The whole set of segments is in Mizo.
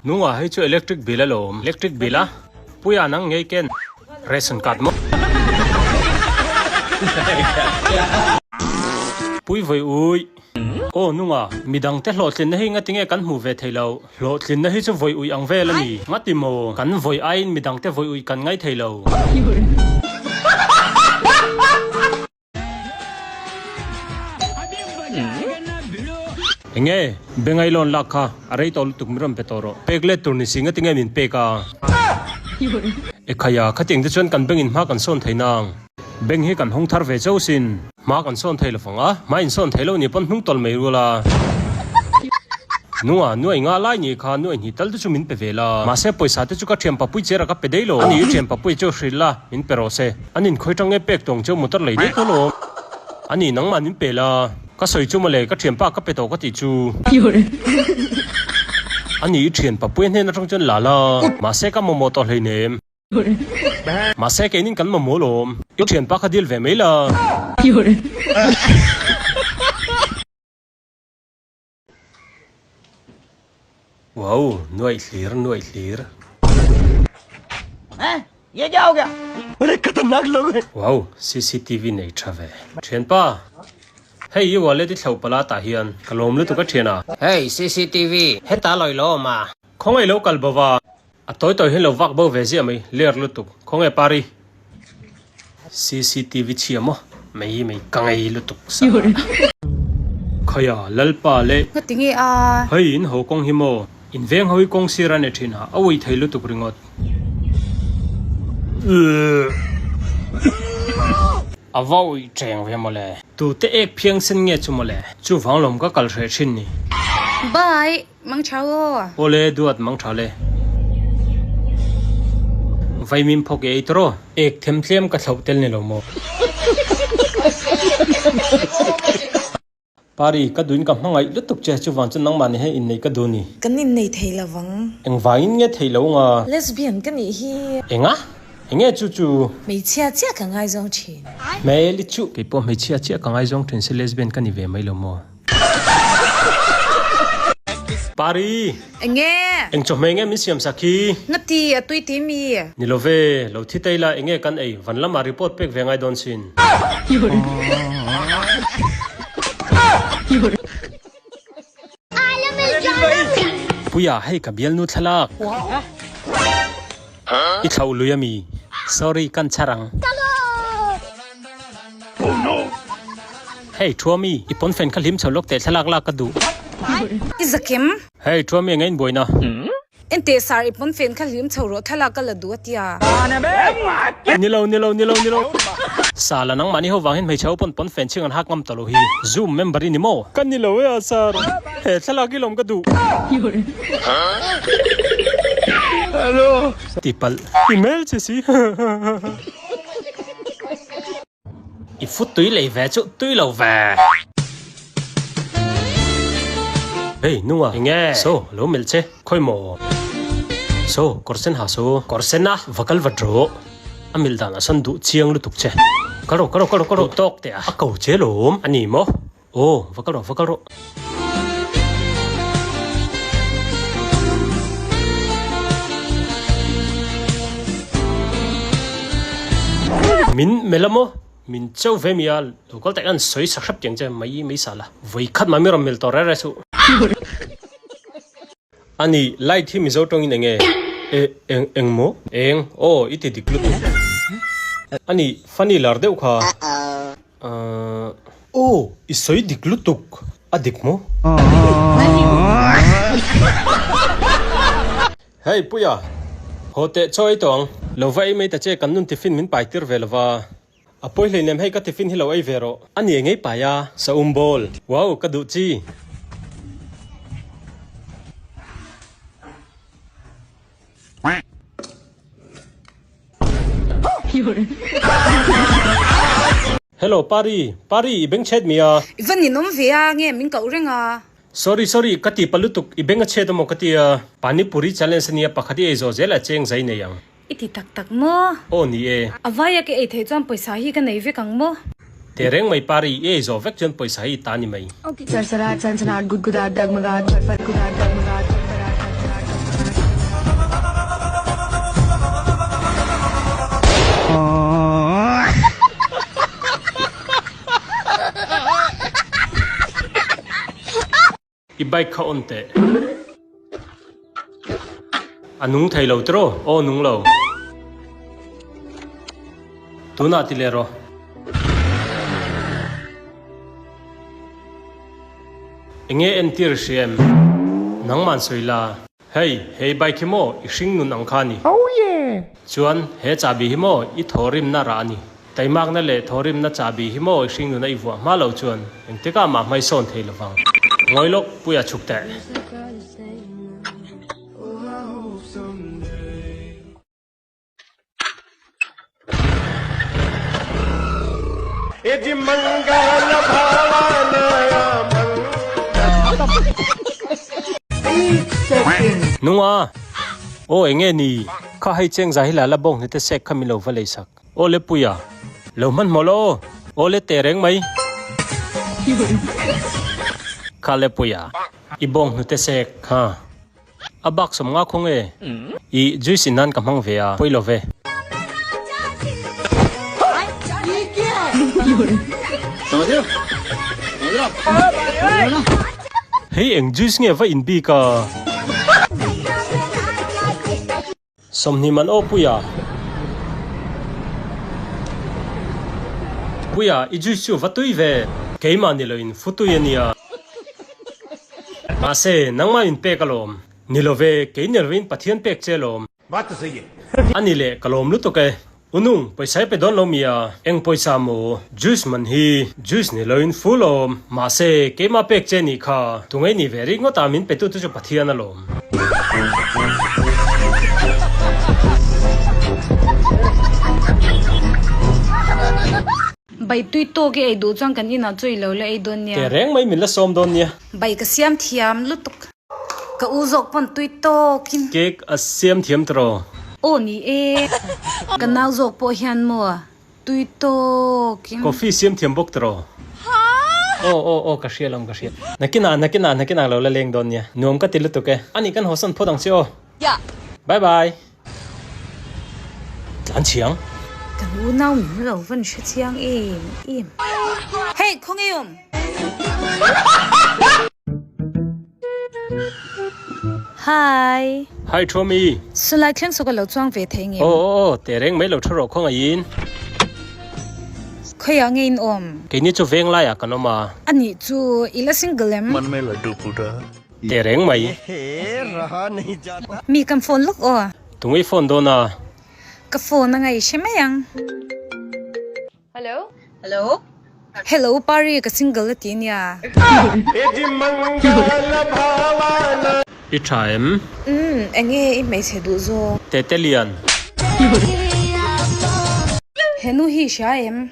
Nunga hei chu electric bill alawm. Electric bill a? Puia nang ngei ken ration card maw? Pui vawi ui. Aw nunga, midang te hlawhtlinna hi ngatinge kan hmuh ve thei lo? Hlawhtlinna hi chu vawi ui ang vel a ni. Ngati maw? Kan vawi aiin midang te vawi ui kan ngai thei lo. Enge? Bengai loan lak kha a rei tawh lutuk min rawn pe tawh rawh. Pek let tur ni si ngatinge min pek a? Ekhaya, khatiang te chuan kan bank in hma kan sawn thei nang. Bank hi kan hawng thar ve chauh sin. Hma kan sawn thei lovang a, hma in sawn thei lo ni pawn hnung tawlh mai rual a. Nunga, nuai nga lai ni kha nuai hnih tal te chu min pe ve la. Mahse pawisa te chu ka thian papui chera ka pe daih lo. Ani i thian papui chu hrilh la, min pe rawh se. An inkhawi tang nge pek tawng cheu motor lei daih tawh lo. Ani nangmah min pe la. Ka sawi chu mawle, ka thianpa ka pe tawh ka tih chu. Ani i thian papui a hnen atang chuan la la. Mahse ka mamawh tawh hleinem. Mahse keinin kan mamawh lawm. I thianpa kha dil ve mai la. Wow, nuaih hlir, nuaih hlir. Wow, cctv nei tha ve. Thianpa, hei i wallet i thloh pala tah hian ka lawm lutuk a thian a. Hei cctv, heta lawi lo awm a. Khawngaih lo kal bo va. A tawi tawi hian lo vak bo ve ziah mai, ler lutuk. Khawnge Pari? Cctv chhia maw? Mai mai ka ngei lutuk sa. Khawia Lalpa leh. Ngati nge a? Hei in ho kawng hi maw? In veng ho hi kawng sir a ni thin a, a ui thei lutuk ringawt. A va ui teng ve mawle. Tute ek phiang sen nge chu mawle? Chuvang lawm ka kal hreh thin ni. Bye. Mang tha aw. Awle duat mang tha le. Vaimim phawk i ei tawh. Ek them tlem ka thlauh tel ni lo maw. Pari, ka duin ka hmangaih lutuk che, chuvang chu nangmah ni hian inneih ka duh ni. Kan innei thei lo vang. Engvangin nge thei lo nga? Lesbian ka nih hi. Enga? Enge chu chu? Hmeichhia chiah ka ngaizawng thin. Hmel i chu. Keipawh hmeichhia chiah ka ngaizawng thin se lesbian ka ni ve mai lo maw? Pari! Enge? Eng chawhmeh nge min siam sak hi? Ngati, a tui ti mi? Ni lo ve, lo thi tei la enge kan ei, van lamah report pek ve ngai dawn sin. Puia, hei ka bialnu thlalak. I thlauh lui ami? Sorry, kan chhar ang. Hey Thuami, i pawnfen kha hlim chho lawk teh thlalak lak ka duh. I zakim. Hey Thuami eng a inbuaina? Enteh sar i pawnfen kha hlim chho rawh thlalak ka la duh a tia. Nilo nilo nilo nilo. Sala nangmahni ho vang hian hmeichhe ho pawn pawnfen chhing an hak ngam ta lo hi. Zoom member i ni maw? Ka ni lo e a sar. He thlalak i lawm ka duh. Ti palh. I hmel che si. I fut tui lei ve chu tui lo ve. Hey nunga enge so lo melh che khawi maw so kawr sen ha so kawr sen a va kal vat rawh a melh dan ah sawn duh chiang lutuk che kal rawh kal rawh kal rawh kal rawh tawk teh a a ko che lawm a ni maw aw va kal rawh va kal rawh. Min melh a maw? Min cheu ve mi a, lo kal tak hian sawi sak hrep tiang che mai mai sal a. Vawi khat mah mi rawn melh tawh reh reh suh. Ani, light hi Mizo tawngin eng nge? E, eng, eng maw? Eng, aw, i ti dik lutuk. Ani, funny lar deuh kha. Ahh. Aw, i sawi dik lutuk. A dik maw? Hei Puia, haw teh chaw ei tawh ang. Lo va ei mai ta che, kan nun tiffin min pai tir ve lova. A pawi hleinem hei ka tiffin hi lo ei ve rawh. A ni engei pai a, saum bawl. Wow, ka duh chi. Hello Pari, Pari i beng chhet mi a. I va ninawm ve a, nge min koh reng a. Sorry sorry ka ti pa lutuk i beng a chhet amaw ka ti a. Pani puri challenge ania pakhat i ei zawh zel a cheng zai nei ang. I ti tak tak maw? Aw ni e. A vaia ka ei theih chuan pawisa hi ka nei vek ang maw? Teh reng mai Pari i ei zawh vek chuan pawisa hi i ta ni mai. bike kha on teh. A nung thei lo tiraw? Aw nung lo. Tunah ti leh rawh. Enge entir i hria em? Nangman sawi la. Hei, hei bike hi maw i hring nun ang kha a ni. Chuan, he chahbi hi maw i thawhrimna rah a ni. Taimakna leh thawhrimna chahbi hi maw i hring nuna i vuah hma lo chuan engtikah mah hmaisawn thei lovang. Ngawi lawk, Puia chhuk teh. Nunga! Aw enge ni? Kha hei cheng zai hi la la bawng hnute sek kha min lo va lei sak. Aw le Puia, lo hmanhmawh lo aw. Aw le teh reng mai. Kha le Puia, i bawng hnute sek ha. A bak sawm nga khaw nge? I juice in nan ka hmang ve a, pawi lo ve. Hei eng juice nge va in bik a? 20 man aw Puia. Puia, i juice chu va tui ve. Keimah ni loin futui a nia. Mahse, nangmah in pek alawm. Ni lo ve, kei ni lovin Pathian pek che alawm. A ni leh, ka lawm lutuk e. Unung, pawisa i pe dawn lo mi a? Eng pawisa maw? Juice man hi juice ni loin full awm. Mahse, keimah pek che nih kha. Tungei ni ve rik ngawt a min petu te chu Pathian alawm. Bai tui tawk i ei duh chuan kan inah chu i lo la ei dawn nia. Teh reng mai min la sawm dawn nia. Bai ka siam thiam lutuk. Ka u zawk pawn tui tawkin. Cake a siam thiam tawh. Aw ni e. Ka nau zawk pawh hian maw tui tawkin. Coffee siam thiam bawk tawh. Aw aw aw ka hria lawm ka hria. Nakinah nakinah nakinah lo la leng dawn nia. Nuam ka ti lutuk e. Ani kan hawsan phawt ang che aw. Bye bye. Tlan chiang. Kan unau min lo van hre chiang em em. Hey khawnge awm? Hi. Hi Tommy. Sulai thleng saw ka lo chuang ve thei ngem? Aw aw aw teh reng mai lo tha rawh khawngaih in. Khawiah nge in awm? Keini chu veng laiah kan awm a. Anih chu i la single em? Teh reng mai. Mi kan phone lawk aw. Tunge i phone dawn a? Ka phone a ngaih hre mai ang. Hello. Hello. Hello Pari ka single a ti nia. I tha em? Umm enge i hmeichhe duh zawk? Tete Lian. He nu hi i hria em?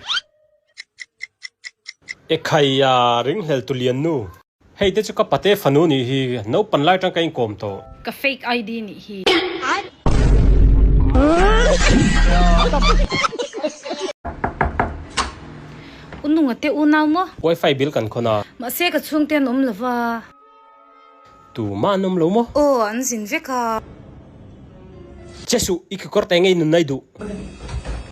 Ekhaiya ringhlel tu lian nu. Hei te chu ka pate fanu nih hi, naupan lai tang ka inkawm tawh. Ka fake ID nih hi. U nunga te unau maw? Wifi bill kan khawn a. Mahse ka chhungte an awm lova. Tumah an awm lo maw? Aw, an zin vek a. Che suh, i kekawr te ngei nun nai duh.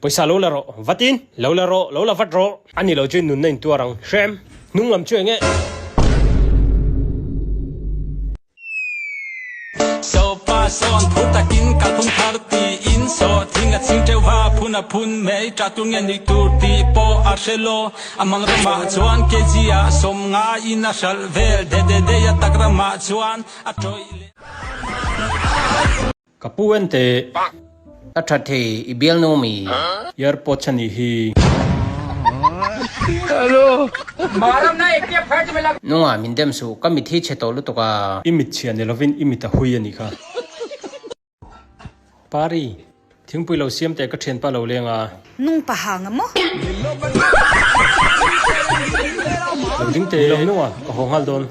Pawisa lo la rawh, vatin lo la rawh, lo la vat rawh. A ni lo chu i nunna in tuar ang. Hrem, hnung lam chu eng e? Sopa sawn phur takin kalphung thar tiin saw thing a ching teuh va, phun a phun mai ta tur nge nih tur tih pawh a hre lo. A mang ramah chuan kg ah 50 in a hralh vel de de dei a tak ramah chuan a tawih leh. Ka pu en teh. A tha thei i bialnu mi. Airport chhan nih hi. Nunga min dem suh ka mit hi chhe tawh lutuk a. I mit chhia ni lovin i mit a hui a nih kha. Pari, thingpui lo siam teh ka thianpa lo leng a. Nung pahang a maw? Lo ding teh. Ni lo nunga ka haw nghal dawn.